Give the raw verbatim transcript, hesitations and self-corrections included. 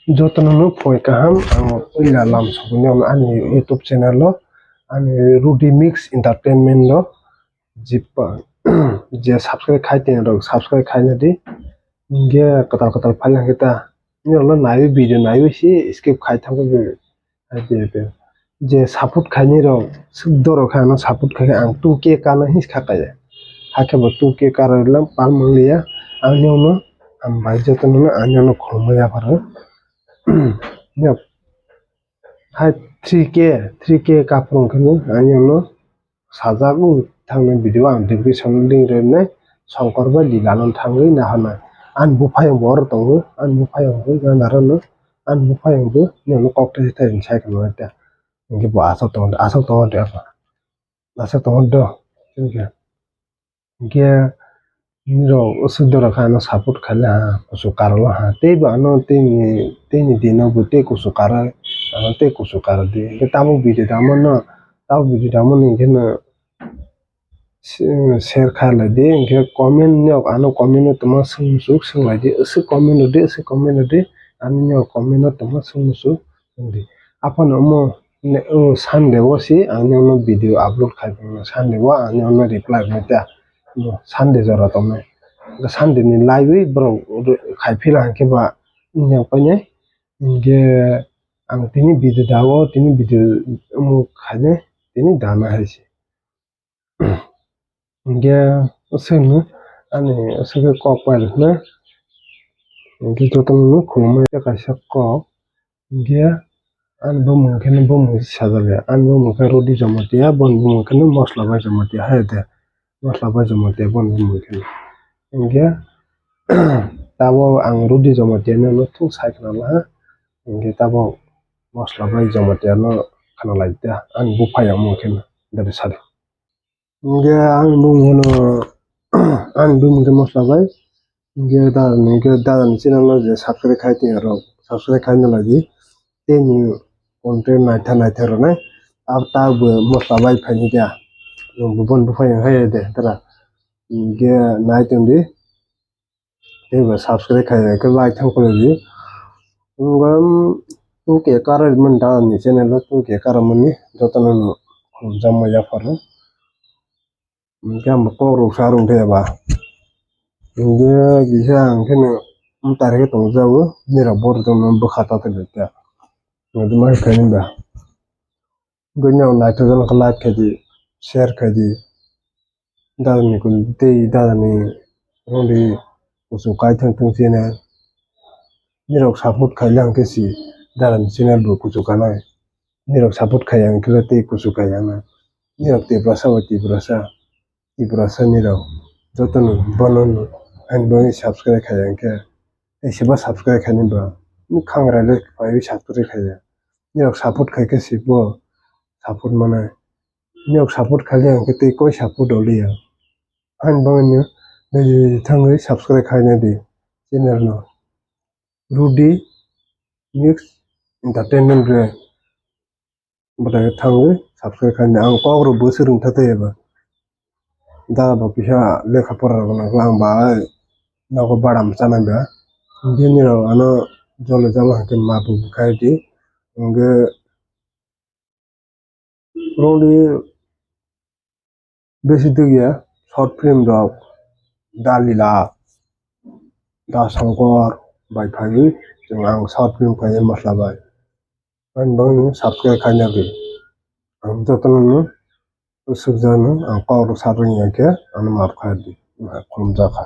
Jotono no phoi kaham, ang puila lam sogwi ani YouTube channel o, ani Rudy Mix Entertainment o, je subscribe khai tini rok subscribe khaina di, hinkhe kwtal kwtal phaina khe ta, nini rok no naiwi video naiwi se skip khai thangwi. Hai de, de. Je support khainai rok, swk dorok khe ano support khai khe ang two K kana hinwi kha kaya. Hakhe bo two K kara lam pal manliya. Ang nokno, ang bai jotono no ang nokno khulumwi yapharo. Nok. Hai three K, three K kaphuru khe ang nokno sajak wng thangna video ang description o link rwnai Songkor bai Lila no thangwi nahornai. Ani buphayung bo oro tongo, ani buphayung bo gana rwno, ani buphayung bo nini kok thai thai sai khe nang ta. Hinkhe bo aswk tongo, aswk tongo de apa? Aswk tongo do. Hinkhe, hinkhe nini rok aswk dorok khe ano support khaile ha, kuchuk karalo ha. Teibo ano teini, teini dino bo tei kuchuk karo, ano tei kuchuk karo di. Hinkhe tabuk video damo no, tabuk video damo no hinkhe no, share kha lai di, hinkhe comment ni, ano comment no tongma swng muchuk swng lai di, aswk comment rw di, aswk comment rw di, ani ni comment no tongma swng muchuk swng di. Aphano omo Sunday o si ang nokno video upload khai phano, Sunday o ang nokno reply rwnai ta, Sunday jora tongnai. Sunday ni live wi borok khai phila hinkhe ba wngya painai, hinkhe ang tini video da o, tini video omo khainai, tini dana hai se. Hinkhe aswkno ani aswk khe kok pai rwkhnai. Hinkhe jotono khulumwi kaisa kok. Hinkhe ani bumung khe bumung sajak ya. Ani bumung khe Rudy Jamatia, boni bumung khe Mosla Bai Jamatia hai de. Mosla Bai Jamatia boni bumung khe. Hinkhe tabuk ang Rudy Jamatia no thung sai khna laha. Hinkhe tabuk Mosla Bai Jamatia no khna lai ta. Ani buphayung khe dadi sadi. Hinkhe ani bumung no, ani bumung khe Mosla Bai. Hinkhe dada ni, hinkhe dada ni channel no je subscribe khai tini rok, subscribe khai na lai di. Tei ni content naitha naitha rwnai. Abo ta bo Mosla Bai phaini dia. Nwng bo bon buphayung hai de tara. Hinkhe nai tong di. Tei bo subscribe khai ya khe like thang kolo di. Nwng two K kara mani dada ni channel o two K kara mani jotono no khulumjak ma yapharo. Hinkhe ang bo kok rok sa rwng thai ba. Hinkhe kisa ang khe no mtari khe tong jago, nini rok bo rwtong no bwkha ta tong kha. Nadi ma khe khaini ba. Hinkhe nini rok naithok jani khe like khai di, share khai di. Dada ni kun tei dada ni rong di kuchuk kai thang thung chini. Nini rok support khai lang khe si dada ni channel bo kuchuk kanai. Nini rok support khai ang khe tei kuchuk kai ang na. Nini rok Tiprasa bai Tiprasa, Tiprasa nini rok joto no bono no ang bo subscribe khai ang khe. Tei se bo subscribe khai ni ba. Ni khangra le pai subscribe khai ya. Nini rok support khai khe si bo support manai. Nini rok support khai ang khe tei koi support oli ya. Ang bo no thangwi subscribe khai na di channel no. Rudy Mix Entertainment re. Bwtai thangwi subscribe khaini ang kok rok bo swrwng tha tei eba. Da bo kisa lekha pora rok nang ang bai nogo badam chanai ba. Bini rok ano jole jole hwnkhe ma bo khai di. Hwnkhe rodi besi dugya short film rok Da Lila, Da Songkor bai phaiwi chwng ang short film khainai Mosla bai. Ani bagwi subscribe khaina di. Ang jotono no swkjakno ang kok rok sa rwngya khe ano maaf kha di. Khulumjak kha.